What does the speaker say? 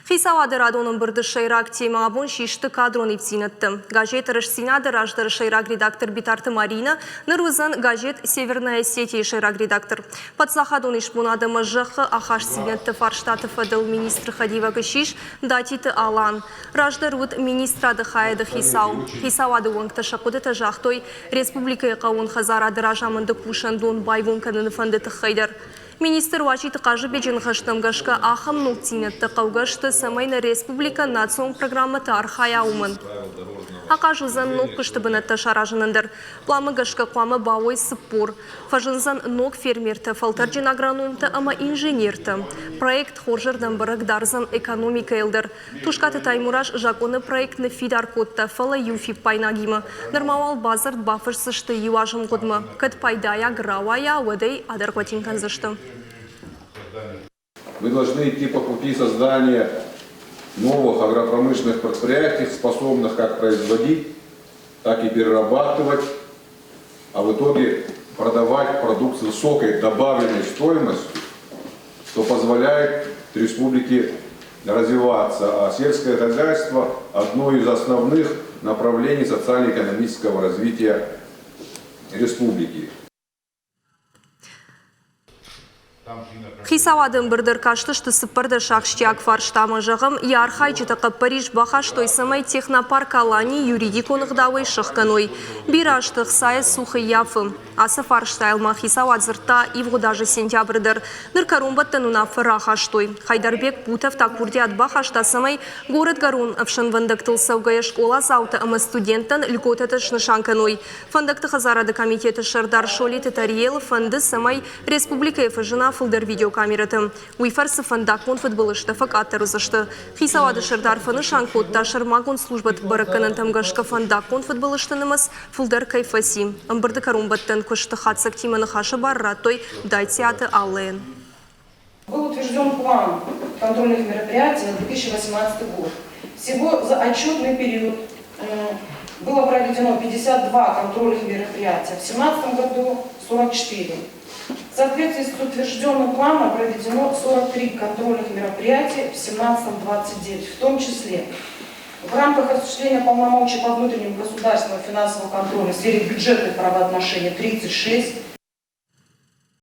Хицауады радон ӕмбырды сӕйраг темӕ абон систы кадрон ивддзинӕдтӕ. Газет «Рӕстдзинад-ы» раздӕры сӕйраг редактор Битарты Маринӕ ныр уыдзӕн газет «Северная Осетия-йы сӕйраг редактор. Паддзахадон исбонад ӕмӕ зӕххы ахастдзинӕдты фарстаты фӕдыл министры хӕдивӕг ссис Датиты Алан. Раздӕр уыд министрады хайады хицау. Хицауады уӕнгтӕ сӕ хъуыдытӕ загътой республикӕйы хъӕууон хӕдзарады разамынды кусӕндон байгом кӕныны фӕнды тыххӕй дӕр. Министр Уазиты Хъазыбеджы ныхӕстӕм гӕсгӕ, ахӕм ногдзинӕдтӕ хъӕугӕ сты, цӕмӕй нӕ республикӕ национ программӕты архайа, уымӕн. Ахъаз уыдзӕн ног куысты бынӕттӕ саразынӕн дӕр. Пъланмӕ гӕсгӕ хъуамӕ бауой 40. Фӕзындзӕн ног фермертӕ, фӕлтӕрджын агрономтӕ ӕмӕ инженертӕ. Проект хорзӕрдӕм бӕрӕг дардзӕн экономикӕйыл дӕр. Тускъаты Таймураз закъоны проект ныффидар кодта, фӕлӕ иу фиппаинагимӕ. Нырма уал бадзырд бафысдзысты иу азы мгъуыдмӕ. Кӕд пайдайаг рауайа, уӕд ӕй адӕргъвӕтин кӕндзысты. Мы должны идти по пути создания новых агропромышленных предприятий, способных как производить, так и перерабатывать, а в итоге продавать продукцию высокой добавленной стоимостью, что позволяет республике развиваться. А сельское хозяйство – одно из основных направлений социально-экономического развития республики. Хицауады ӕмбырды ӕркастысты 14 ахсджиаг фарстамӕ. Зӕгъӕм, йӕ архайджытӕ хъӕппӕрис бахастой, цӕмӕй технопарк Алани юридикон ӕгъдауӕй сӕхгӕной. Бирӕ азты ӕхцайӕ цух ӕййафы. Ацы фарстайыл ма хицауад дзырдта ивгъуыд азы сентябры дӕр. Ныр кӕронбӕттӕн уынаффӕ рахастой. Хайдарбек Бутов та курдиат бахаста, цӕмӕй горӕтгӕрон ӕфсӕнвӕндӕгтыл цӕугӕйӕ скъоладзаутӕ ӕмӕ студенттӕн льготӕтӕ снысан кӕной. Фӕндӕгты хӕдзарады комитеты сӕрдар Солиты Тариелы фӕнды, цӕмӕй республикӕйы фӕзына фылдӕр видеокамерӕтӕ. Уый фӕрцы фӕндаггон фыдбылызтӕ фӕкъаддӕр уыдзысты. Хицауады сӕрдар фӕнысан кодта, сӕрмагонд службӕты бӕрӕггӕнӕнтӕм гӕсгӕ фӕндаггон фыдбылызты нымӕц фылдӕр кӕй фӕци. Ӕмбырды кӕронбӕттӕн куысты хатдзӕгтимӕ ныхасы бар радтой Дайтиаты Аллӕйӕн. Был утвержден план контрольных мероприятий на 2018 год. Всего за отчетный период было проведено 52 контрольных мероприятия, в 2017 году 44. В соответствии с утвержденным планом проведено 43 контрольных мероприятия, в 2017 29, в том числе в рамках осуществления полномочий по внутреннему государственному финансовому контролю в сфере бюджетных правоотношений 36,